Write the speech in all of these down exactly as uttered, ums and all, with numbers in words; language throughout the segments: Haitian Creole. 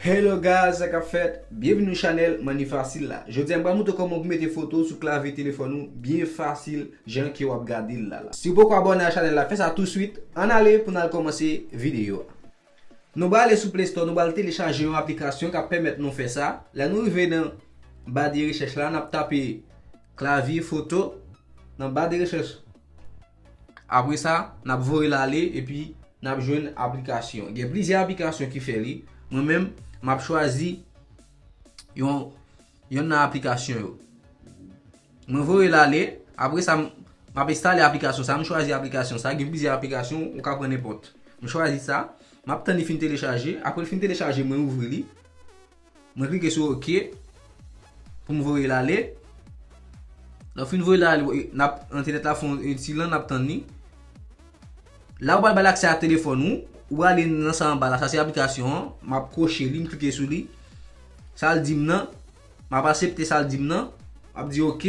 Hello guys, sa k ap fèt? Byenvini nan chanèl Manni Fasil la. Jodi a m pral montre kòman pou mete foto sou klavye telefòn ou byen fasil, jan ke w ap gade l la la. Si w poko abòne a chanèl la, fè sa touswit. Ann ale pou n al kòmanse videyo a. Nou pral ale sou Play Store, nou pral telechaje yon aplikasyon k ap pèmèt nou fè sa. Lè nou rive nan ba de rechèch la, n ap tape klavye foto nan ba de rechèch. Apre sa, n ap voye l ale epi n ap jwenn aplikasyon. Gen plizyè aplikasyon ki fè li. Mwen menm, m ap chwazi yon, yonn nan aplikasyon yo. Mwen voye l ale. Apre sa, m, m ap enstale aplikasyon sa. M chwazi aplikasyon sa. Gen plizyè aplikasyon, ou ka pran nenpòt. M chwazi sa. M ap tann li fin telechaje. Apre l fin telechaje, mwen ouvri li. Mwen klike sou OK pou m voye l ale. Lè w fin voye l ale, n ap, entènèt la fè yon ti lan, n ap tann li. La ou pral ba l aksè a telefòn ou, ou ale nan sa anba la, sa se aplikasyon an, m ap kwoche li, m klike sou li. Sa l di m nan, m ap aksepte sa l di m nan, m ap di OK.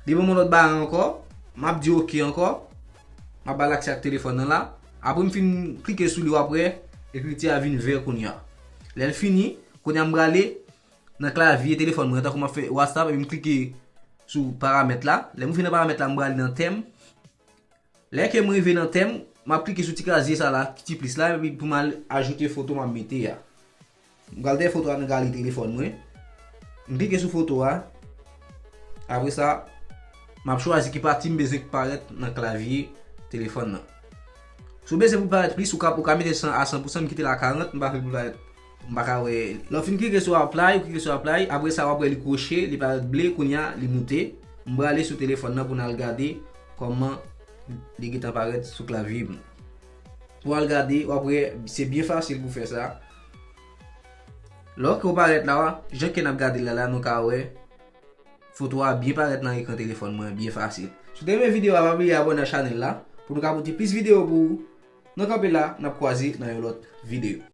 Li ban m yon lòt bagay ankò, m ap di OK ankò, m ap ba l aksè ak telefòn nan la. Apre m fin klike sou li, w ap wè ekriti a vin vè kounye a. Lè l fini, kounye a m prale nan klavye telefòn mwen, tankou m ap fè WhatsApp, epi m klike sou paramèt la. Lè m rive nan paramèt la, m prale nan tèm. Lè ke m rive nan tèm, m ap klike sou ti kazye sa la, ti plis la, epi pou m al ajoute foto m ap mete a. M pral dèyè foto a nan galri telefòn mwen. M klike sou foto a. Apre sa, m ap chwazi ki pati m bezwen ki parèt nan klavye telefòn nan. Si w bezwen pou l parèt plis, ou ka, ou ka mete san a san pou san, m kite l a karant, m pa vle pou l parèt, m pa ka wè. Lè w fin klike sou apply, ou klike sou apply, apre sa w ap wè li kwoche, li parèt ble, kounye a li moute. M prale sou telefòn nan pou n al gade kòman li gentan parèt sou klavye m. Pou al gade, w ap wè, se byen fasil pou fè sa. Lè ke w parèt la, jan ke n ap gade l la, la, nou ka wè foto a byen parèt nan ekran telefòn mwen, byen fasil. Si w te renmen videyo a, pa bliye abòne a chanèl la, pou nou ka pote plis videyo pou ou. Nou kanpe la, n ap kwaze nan yon lòt videyo.